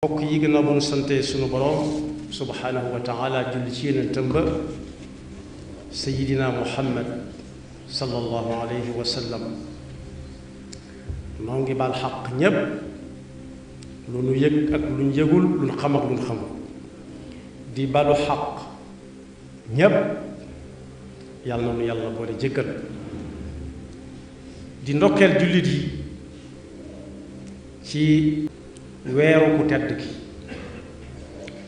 mbokk yi gannaaw bu nu sante sunu borom subhanahu wa taala julli ci yonentam ba sayidina muhammad sallallahu alayhi wa sallam noo ngi baal xaq ñépp lu nu yëg ak lu ñu yëgul lu nu xam ak lu nu xamul di balu xaq ñépp yàlla na nu yàlla boole jëggal di ndokkeel jullit yi ci weeru ku tedd gi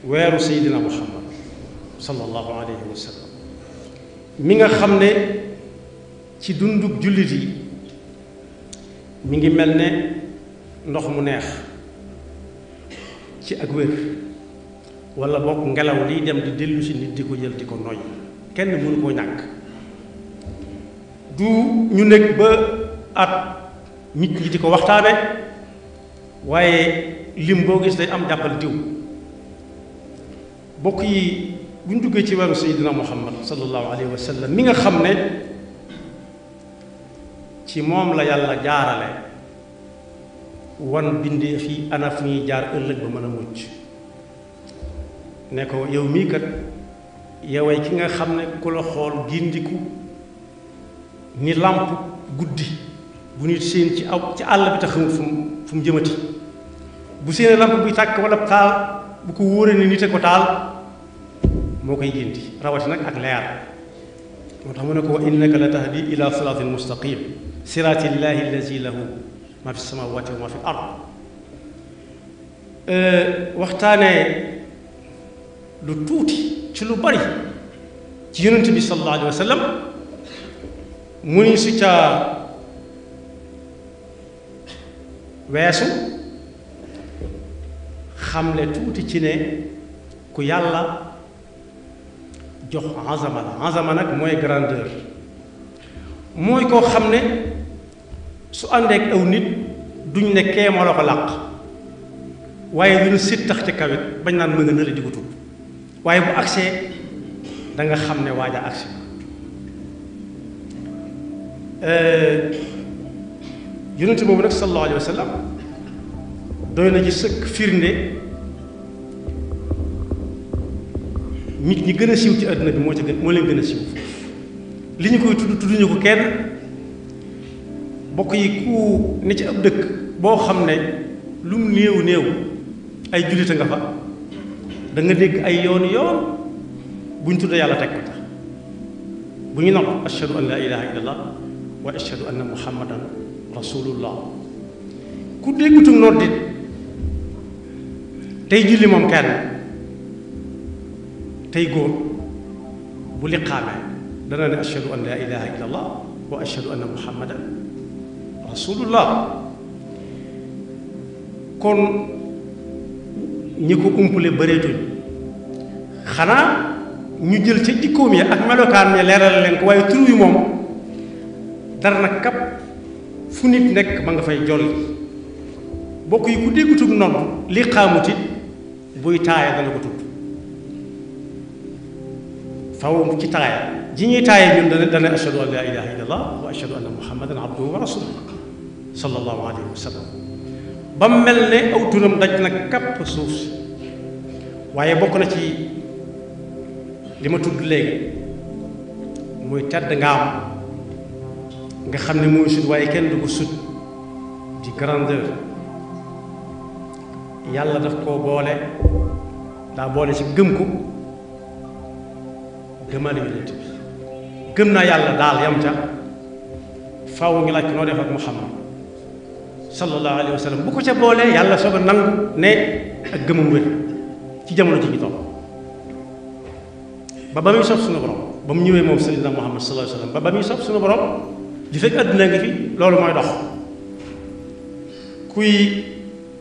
weeru seydina muhammad sallallahu alayhi wa sallam mi nga xam ne ci dundug jullit yi mi ngi mel ne ndox mu neex ci ak wér walla bokk ngelaw liy dem di dellu si nit di ko jël di ko noy kenn mënu koo ñàkk du ñu nekk ba at nit ñi di ko waxtaane waaye lim boo gis day am jàppal diw bokk yi bu ñu duggee ci weeru seydina muhammad sallallahu alayhi wa sallam mi nga xam ne ci moom la yàlla jaarale wan bindee fii ana fu ñuy jaar ëllëg ba mën a mucc ne ko yow mii kat yoway ki nga xam ne ku la xool gindiku ni làmp guddi bu nit seen ci àll bi te xamul fu mu jëmati bu seen lamp buy tàkk wala taal bu ko wóoree ni nite ko taal moo koy gindi rawati nag ak leer moo tax mu ne ko wa innaka la tahdi ila siraatin mustaqim siraatillahi allazi lahu ma fi samawati wa ma fi ard waxtaanee lu tuuti ci lu bari ci yonent bi sallallahu alayhi wa sallam mu ni su ca weesu xamle tuuti ci ne ku yàlla jox azama la azama nag mooy grandeur mooy koo xam ne su àndeek aw nit duñ ne kee moo la ko làq waaye duñu sit tax ci kawit bañ naan mën nga nële di ko tudd waaye bu agsee da nga xam ne waaja agsi yonent boobu nag sallallahu alayhi wa sallam doy na ci sëkk firnde nit ñi gën a siiw ci àdduna bi moo leen gën a siiw li ñu koy tudduñu ko kenn bokk yi ku ne ci ab dëkk boo xam ne lu mu néew néew ay jullite nga fa da nga dégg ay yoon bu ñu tudd yàlla teg ko tax bu ñu nopp ashhadu an la ilaha illallah wa ashhadu anna muhammadan rasulullah ku déggutum noddit tey julli moom kenn tey góor bu liqaamee dana ne ashhadu an la ilaha illa allah wa ashhadu anna muhammadan rasulullah kon ñi ko umpale bëreetuñ xanaa ñu jël ca jikkoom ya ak melokaan ya leeral leen ko waaye tur wi moom dara nag kap fu nit nekk ma nga fay jolli bokk yi ku déggutug nodd liqaamuti buy taaya dana ko tudd faw ci taaya ji ñuy taaya ñun dana ashhadu an la ilaha illallah wa ashhadu anna muhammadan abduhu wa rasuluhu sallallahu alayhi wa sallam ba mel ne aw turam daj na kapp suuf si waaye bokk na ci li ma tudd léegi muy tedd nga am nga xam ne mooy sut waaye kenn du ko sut di grandeur yàlla daf koo boole daa boole ci gëm ko gëmale yonent bi gëm naa yàlla daal yam ca faaw ngi laaj ko noo def ak muhammad sallallahu alayhi wa sallam bu ko ca boolee yàlla soog a nangu ne ak gëmam wér ci jamono ji ñu toll ba muy sob suñu borom ba mu ñëwee moom sayyidina muhammad sallallahu alayhi wa sallam ba muy sob suñu borom li fekk àdduna ngi fi loolu mooy dox kuy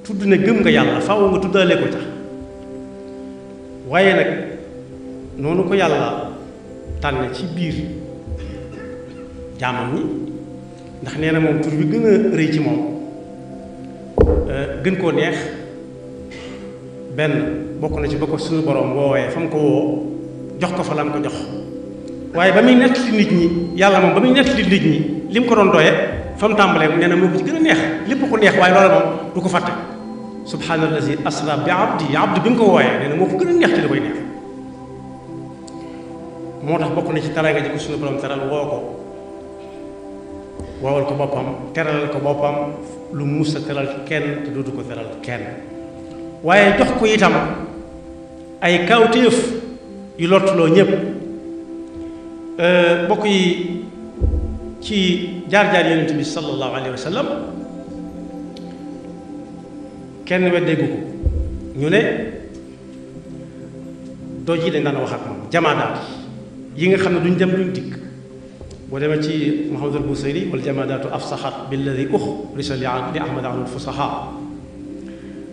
tudd ne gëm nga yàlla faaw nga tuddaale ko tax waaye nag noonu ko yàlla tànn ci biir jaamam ñi ndax nee na moom tur bi gën a rëy ci moom gën koo neex benn bokk na ci ba ko suñu borom woowee fa mu ko woo jox ko fa la mu ko jox waaye ba muy nettali nit ñi yàlla moom ba muy nettali nit ñi li mu ko doon doye fa mu tàmbalee nee na moo ko ci gën a neex lépp ko neex waaye loolu moom du ko fàtte subhaanallazi asra bi abdi abdi bi nga ko wooyee nee na moo ko gën a neex ci li koy neex moo tax bokk na ci teraanga ji ko suñu borom teral woo ko woowal ko boppam teralal ko boppam lu mus a teral kenn te dootu ko teral kenn waaye jox ko itam ay kawtéef yu lottuloo ñépp bokk yi ci jaar-jaar yonent bi sallallahu alayhi wa sallam kenn weddeegu ko ñu ne doj yi dañ daan wax ak moom jamaadaat yi nga xam ne duñ dem duñ dikk boo demee ci Muhammadul Busayri wal jamaadaatu afsaxat billadi uxrisa li ahmad an fusaha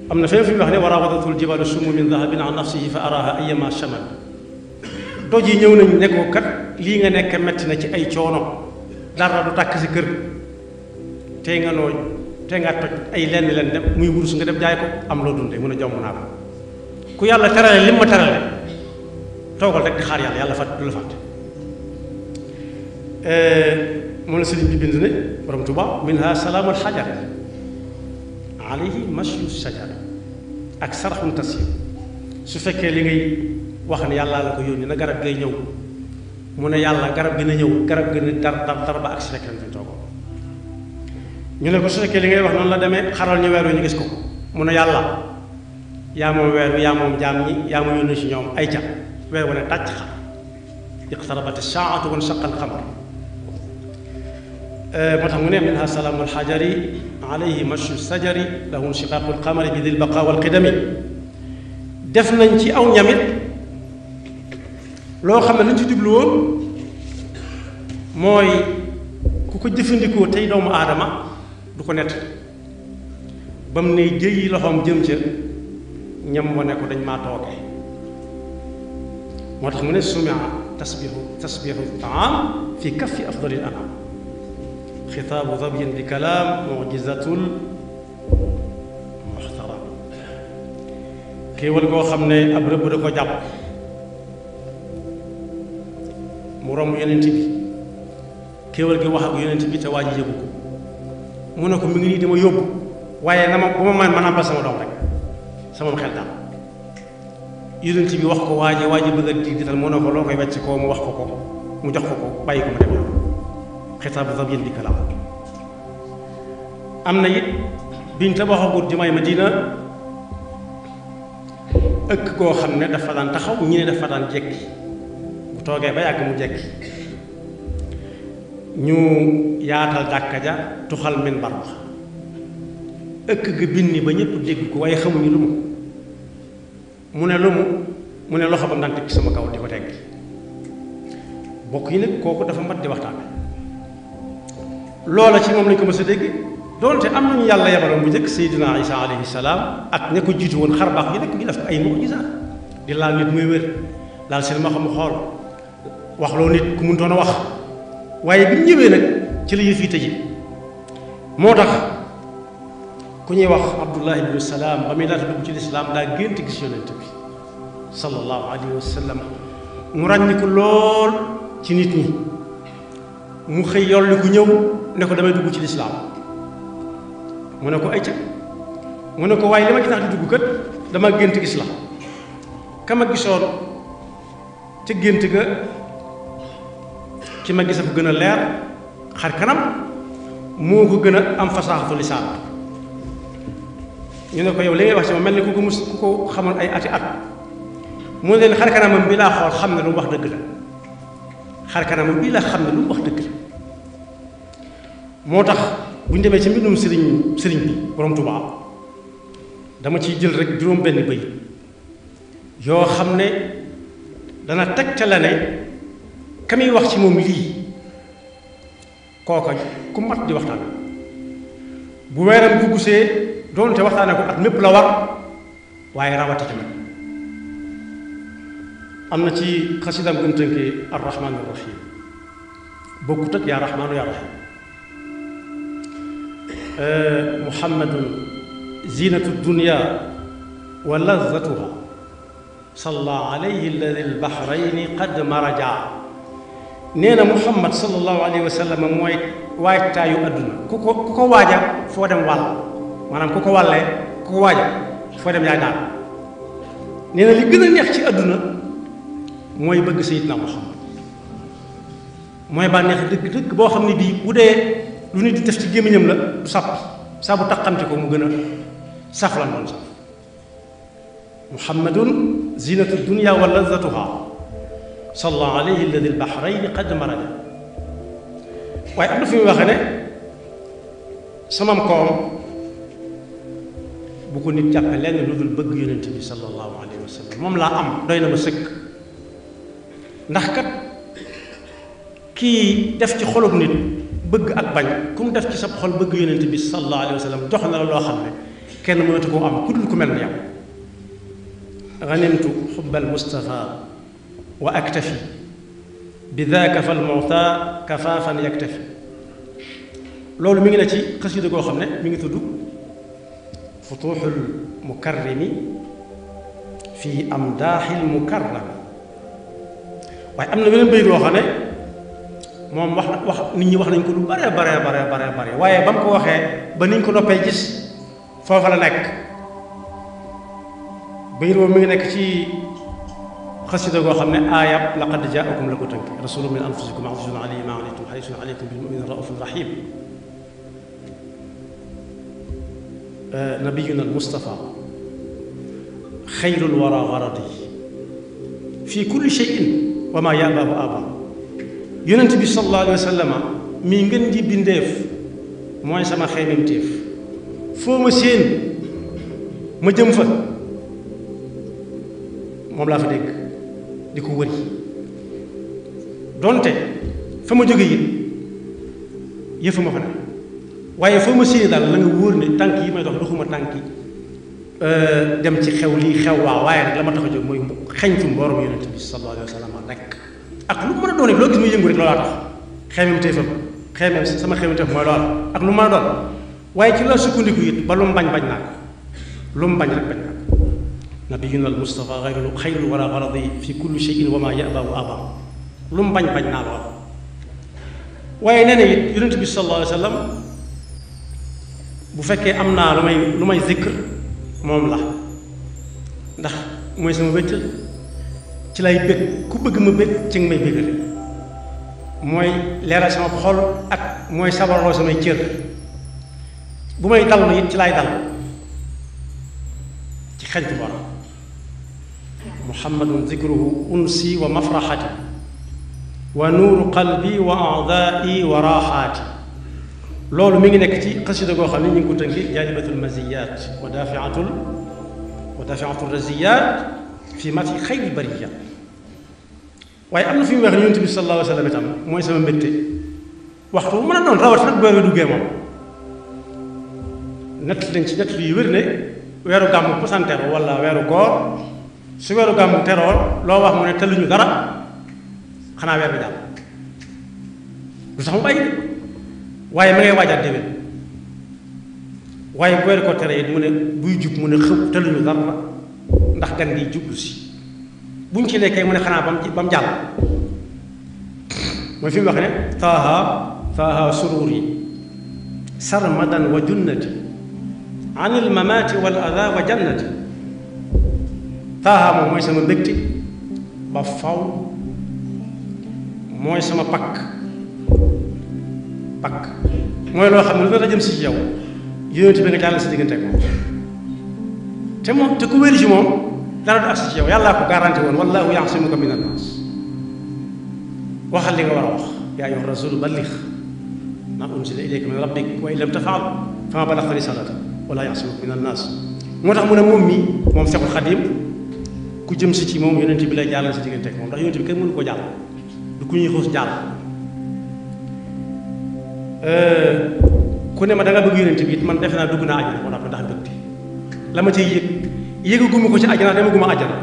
am na feneen fi mu wax ne wa raawadatul jibaalu summu min dahabin an nafsihi fa araha ayyama shamal doj yi ñëw nañ ne ko kat lii nga nekk metti na ci ay coono dara du tàkk si kër tey nga nooy tey nga toj ay lenn leen dem muy wurus nga dem jaay ko am loo dundee mun a jomm naa ko ku yàlla terale lim ma terale toogal rek di xaar yàlla yàlla fàtt du la fàtte moom la sëriñ bi bind ne borom Tuuba minha salaamul xajar alayhi mashyu shajar ak saraxun tasir su fekkee li ngay wax ne yàllaa la ko yónni na garab ngay ñëw mu ne yàlla garab gi na ñëw garab gi na dar ba ak si fekk nañ fi toogoon ñu ne ko su fekkee li ngay wax noonu la demee xaral ñu weer wi ñu gis ko mu ne yàlla yaa moom weer wi yaa moom jaam ñi yaa ma yónni si ñoom ay ca weer wane tàcc xar iqtarabati saatu wan shaqa alqamar moo tax mu ne minha salaamu alxajari alayhi mashu sajari lahu inshiqaaqu alqamari bi dil baqa walqidami def nañ ci aw ñamit loo xam ne lañ ci jublu woon mooy ku ko jëfandikoo tey doomu aadama du ko nett ba mu ne jëyi loxoom jëm ca ñam wane ko dañ maa tooge moo tax mu ne sumia tasbihu taam fi kaffi afdalil anam xitaabu dabyin bi kalaam mujizatul muxtaram kéewal goo xam ne ab rëbb da ko jàpp mu romb yonent bi kéewal gi wax ak yonent bi te waa ji yëgu ko mu ne ko mi ngi nii dama yóbbu waaye na ma bu ma mën a ba sama doom rek sama xel daal yonent bi wax ko waa ji bëgg a digital mu ne ko loo koy wecc koo mu wax ko ko mu jox ko ko bàyyi ko mu dem yoon xitaabu zabyin bi kalaam am na it biñ tabaxagut jumaay Madina ëkk koo xam ne dafa daan taxaw ñi ne dafa daan jekki bu toogee ba yàgg mu jekki ñu yaatal jàkka ja tuxal minbar ba ëkk ga binni ba ñëpp dégg ko waaye xamuñu lu mu mu ne loxo ba daan teg ci sama kaw di ko tegg bokk yi nag kooku dafa mat di waxtaan loola ci moom lañ ko mës a dégg doonte am nañu yàlla yabaloon bu njëkk Seydina Isa alayhi salaam ak ña ko jiitu woon xar baax yi nekk ñu def ko ay mu'jizaat di laal nit muy wér laal seen ma xam xool wax loo nit ku mënutoon a wax waaye bi ñu ñëwee nag ci la yëf yi tëji moo tax ku ñuy wax Abdullah ibnu Salaam ba muy laata dugg ci lislaam daa gént gis yonent bi sallallahu alayhi wa sallam mu ràññi ko lool ci nit ñi mu xëy yolli ku ñëw ne ko damay dugg ci lislaam mu ne ko ay ca mu ne ko waaye li ma ci tax di dugg kat dama gént gis la kama gisoon ca gént ga ki ma gis ko gën a leer xar kanam moo ko gën a am fasaaxatu lisaan ñu ne ko yow li ngay wax ci ma mel ni ku ko xamoon ay ati at mu ne leen xar kanamam bi laa xool xam ne lu mu wax dëgg la xar kanamam bii laa xam ne lu mu wax dëgg la moo tax bu ñu demee ci mbindum sëriñ bi borom Tuubaa dama ciy jël rek juróom benn bëy yoo xam ne dana tegtale ne ka muy wax ci moom lii kooka ku mat di waxtaan bu weeram dugg see doonte waxtaane ko at mépp la war waaye rawati tamit am na ci xasidam gën tënkee arrahmaanu rahim bokkut ak yaa rahmaanu yaa rahim muhammadun zinatu dunya wa lazatuha salla alayhi alladi albahrayni qad maraja nee na muhammad sallallahu alayhi wa sallam mooy waajtaayu adduna ku ko waaja foo dem wàll maanaam ku ko wàllee ku ko waaja foo dem yaay daal nee na li gën a neex ci àdduna mooy bëgg Seydina Muhammad mooy bànneex dëgg boo xam ne bii bu dee lu nit di def ci gémmiñam la du sàpp saa bu taxamti ko mu gën a saf lan doon saf muhammadun zinatu dunya wa lazatuha salla alayhi alladi albahrayni qad marada waaye am na fi muy waxee ne samam koom bu ko nit jàppe lenn lu dul bëgg yonent bi sallallahu alayhi wa sallam moom laa am doy na ma sëkk ndax kat kii def ci xolub nit bëgg ak bañ ku mu def ci sa xol bëgg yonent bi sallallahu alayhi wa sallam jox na la loo xam ne kenn mënatu koo am ku dul ku mel ne yow ganimtu xubbal Mustafa wa aktafi bi daaka fal mawta kafaafan yaktafi loolu mi ngi ne ci xasida goo xam ne mi ngi tudd futuuxul mukarrimi fi amdaaxil mukarrami waaye am na beneen bayit boo xam ne moom wax nit ñi wax nañ ko lu bare waaye ba mu ko waxee ba niñ ko noppee gis foofa la nekk bayit boobu mi ngi nekk ci xasida goo xam ne aayab laqad jaakum la ko tënk rasulun min anfusikum azizun alayhi ma anittum harisun alaykum bil mu'minina raufun rahim nabiyuna al mustafa xayrul wara garadi fi kulli shay'in wa ma yabaahu aba yonent bi sallallahu alayhi wa sallam mii ngeen ji bindeef mooy sama xeymemtéef foo ma séen ma jëm fa moom laa fa dégg di ko wëri donte fa ma jóge it yëfa ma fa ne waaye foo ma séen daal la nga wóor ne tànk yi may dox doxuma tànki dem ci xew lii xew waaw waaye nag la ma tax a jóg mooy xeñtu mboorom yonent bi sallallahu alayhi wa sallam rek ak lu mën a doon loo gis muy yëngu rek loolaa tax xeymemtéefam sama xeymemtéef mooy lool ak lu mën a doon waaye ci la sukkandiku it ba lu mu bañ naa ko lu mu bañ rek bañ naa ko nabiyuna al mustafa xayrul wara garadi fi kulli shay'in wa ma yabaahu aba lu mu bañ naa lool waaye nee na it yonent bi sallallahu alayhi wa sallam bu fekkee am naa lu may zikr moom la ndax mooy sama wéttal ci lay bëgg ku bëgg ma bëgg ci nga may bëggale mooy leeral sama xol ak mooy sabarloo samay cër bu may dallu it ci lay dal ci xeñtu borom muhammadun zikruhu unsi wa mafraxati wa nuuru qalbi wa aadaai wa raaxaati loolu mi ngi nekk ci xasida goo xam ne ñu ngi ko tënki jaalibatul maziyaat wa daafiatul raziyaat fi mati xayri bariya waaye am na fi mu wax ne yonent bi sallallahu alayhi wa sallam itam mooy sama mbégte waxtu bu mën a doon rawat nag bu weer wi duggee moom nett lañ ci nett yu wér ne weeru gàmmu posanteero wala weeru koor su weeru gàmmu terool loo wax mu ne tëlluñu dara xanaa weer bi daal du sax mu bàyyi waaye ma ngay waajaat déwén waaye bu weeru ko tere it mu ne buy jub mu ne xëpp tëlluñu dara ndax gan gi jublu si buñ ci nekkee mu ne xanaa ba mu jàll mooy fi mu wax ne taaha sururi sarmadan wa junnati an il mamaati wal ada wa jannati taaha moom mooy sama mbégte ba faw mooy sama pakk mooy loo xam ne lu dara jëm si ci yow yonent bi nga jàll si diggante ak moom te ku wéri ci moom dara du agsi ci yow yàllaa ko garanti woon wallahu yaasimuka min annaas waxal li nga war a wax yaa ayyuha rasul balligh maa unzila ilayka min rabbik wa in lam tafaal famaa ballagta risalata wala yaasimuka min annaas moo tax mu ne moom mii moom Seexul Xadiim ku jëm si ci moom yonent bi lay jàllal si diggante ak moom ndax yonent bi kenn mënu ko jàll du ku ñuy xuus jàll ku ne ma da nga bëgg yonent bi it man defe naa dugg naa àjjana moo tax ndax mbégte la ma cay yëgaguma ko ci àjjana demaguma àjjana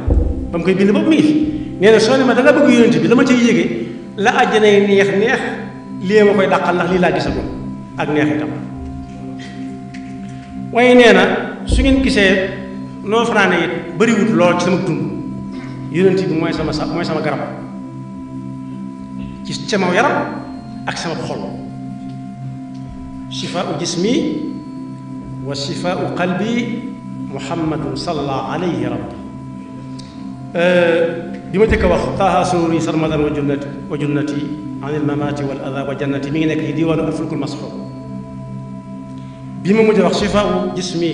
ba mu koy bind bopp mi ngi fi nee na soo ne ma da nga bëgg yonent bi la ma cay yëgee la àjjana yi neex lii ma koy dàqal ndax lii laa gisagum ak neex itam waaye nee na su ngeen gisee noo fanaane it bëriwut lool ci sama dund yonent bi mooy sama garab ci sama yaram ak sama xol shifaau jismi wa shifaau qalbi muhammadun salla alayhi rabbi bi ma jëkk a wax taaha sururi sarmadan wa junnati an il mamati wal adha wa jannati mi ngi nekk ci diwaanu alfulkul masxuur bi ma mujj wax shifaau jismi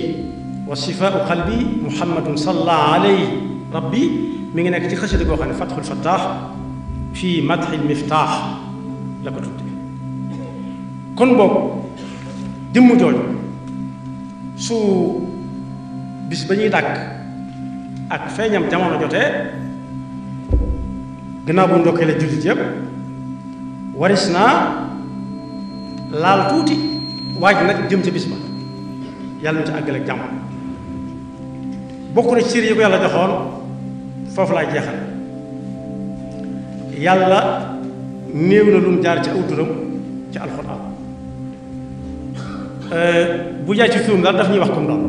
wa shifaau qalbi muhammadun salla alayhi rabbi mi ngi nekk ci xasida goo xam ne fatxul fattaax fii madxil miftaax la ko tudde kon boobu jëmm jooju su bis ba ñuy dàkk ak feeñam jamono jotee gannaaw bu ndokkee la jullit yëpp waris naa laal tuuti waaj nag jëm ca bis ba yàlla ñu ci àggale ak jàmm bokk na ci cër yi ko yàlla joxoon foofu laay jeexal yàlla néew na lu mu jaar ci aw turam ci alxuraan bu jaay ci turam daal daf ñuy wax comme doon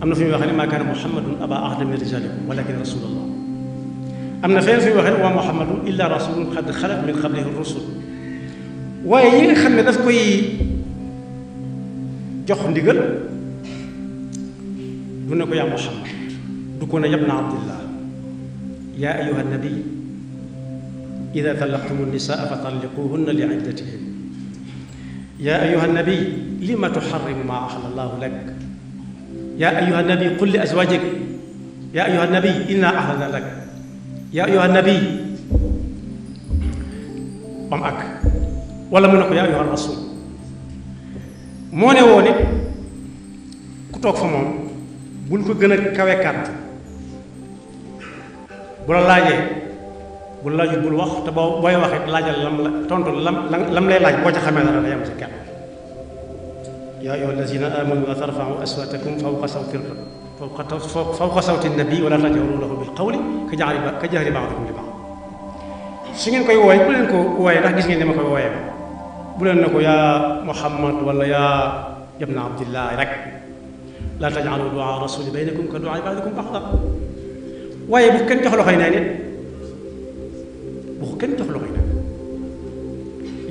am na fi muy waxee ne maa kaana muhammadun aba ahada min rijalikum walakin rasulallah am na fenn fi muy waxee ne wa muhammadun illa rasulun qad xalat min qablihi rusul waaye yi nga xam ne daf koy jox ndigal du ne ko yaa muhammad du ko ne yabna abdillah yaa ayuha nabi ida talaqtumu nisaa fa talliquhunna li iddatihin yaa ayuha nabi lima tuxarrimu maa axala allahu lak yaa ayuha nabi qul li azwajik yaa ayuha nabi inna ahlalna lak yaa ayuha nabi bam ak wala mu ne ko yaa ayuha rasul moo ne woo nit ku toog fa moom bul ko gën a kawe kàddu bu la laajee bu la laajut bul wax te boo booy wax it laajal lam la tontu lam lay laaj boo ca xamee dara day am ci kenn yaa ayyuha allazina amanu la tarfa'u aswatakum fawqa sawti nabi wala tajharu lahu bil qawli ka jahri ba'dikum li ba'd su ngeen koy wooye bu leen ko wooye ndax gis ngeen ni ma koy wooye bu leen ne ko yaa muhammad wala yaa ibna abdillah rek la taj'alu du'a rasuli baynakum ka du'a ba'dikum ba'da waaye bu kenn jox loxoy nee nit bu ko kenn jox loxoy nag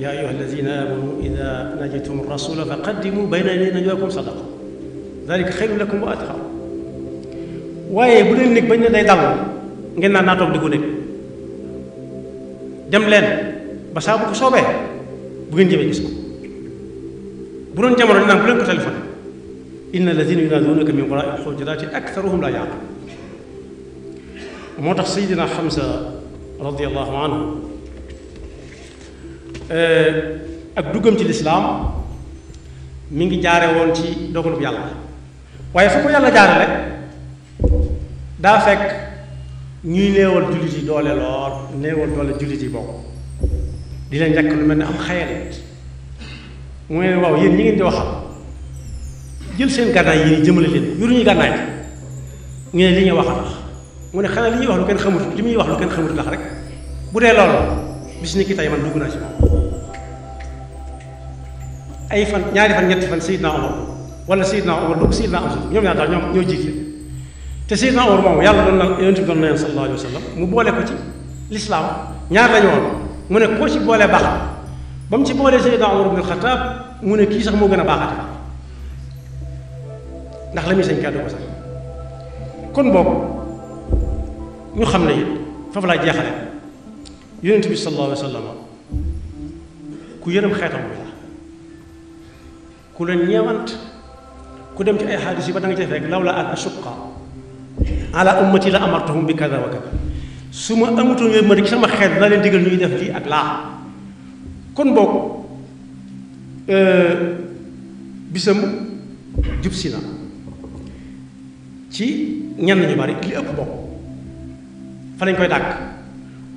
yaa ayyuha alladina amanu ida najaytum rasula fa qaddimu bayna yaday najwaakum sadaqa dalika xayrun lakum wa atqa waaye bu leen nekk bañ ne day dal ngeen naan naa toog di ko nekk dem leen ba saa bu ko soobee bu ngeen jëmee gis ko bu doon jamono di naan bu leen ko téléphoné inna alladina yunaaduunaka min waraai alxujuraati aktharuhum laa ya'lamuun moo tax Seydina Hamza radiyallahu anhu ak duggam ci lislaam mi ngi jaare woon ci dogalub yàlla waaye fu ko yàlla jaarale daa fekk ñuy néewal jullit yi doole lool néewal doole jullit yi bokk di leen njëkk lu mel ne am xayalit mu ne waaw yéen ñi ngeen di waxal jël seen gànnaay yi jëmale leen yoruñu gànnaay ñu ne li ñuy wax a tax mu ne xanaa li ñuy wax lu kenn xamut li muy wax lu kenn xamut tax rek bu dee loolu bis ni ki tey man dugg naa ci moom ay fan ñaari fan ñetti fan Seydina Omar wala Seydina Omar dugg Seydina Omar ñoom ñaar daal ñoo jiite te Seydina Omar moom yàlla doon na yonent bi doon na leen sallallahu alayhi wa sallam mu boole ko ci lislaam ñaar lañu woon mu ne koo ci boolee baax ba mu ci boolee Seydina Omar ibn Xataab mu ne kii sax moo gën a baaxati ndax la muy sañ kàddu ko sax kon boobu ñu xam ne it foofu laa jeexale yonent bi sallallahu alayhi wa sallam ku yërëm xeetam bi la ku leen ñeewant ku dem ci ay xaadis yi ba da nga ci fekk lawla an ashuqqa ala ummati la amartuhum bi kada wa kada su ma amutoon yooyu ma di sama xeet dinaa leen digal ñuy def lii ak laa kon boog bisam jub si na ci ñenn ñu bari li ëpp bokk fa lañ koy dàkk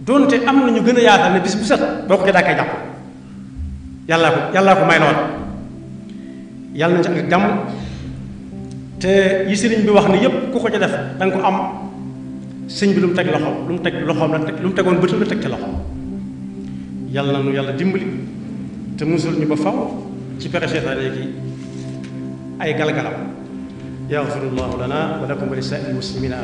doonte am na ñu gën a yaatal ne bis bu set boo ko ci dàkkee jàpp yàllaa ko may lool yàlla nañ ci ak jàmm te yi sëriñ bi wax ni yépp ku ko ca def danga ko am sëñ bi lu mu teg loxoom lu mu teg loxoom la teg lu mu tegoon bëtam la teg ci loxoom yàlla na nu yàlla dimbali te musul ñu ba faw ci pexe seytaane gi ay galgalam yaxfirullahu lana wa lakum wa li saa'iril muslimina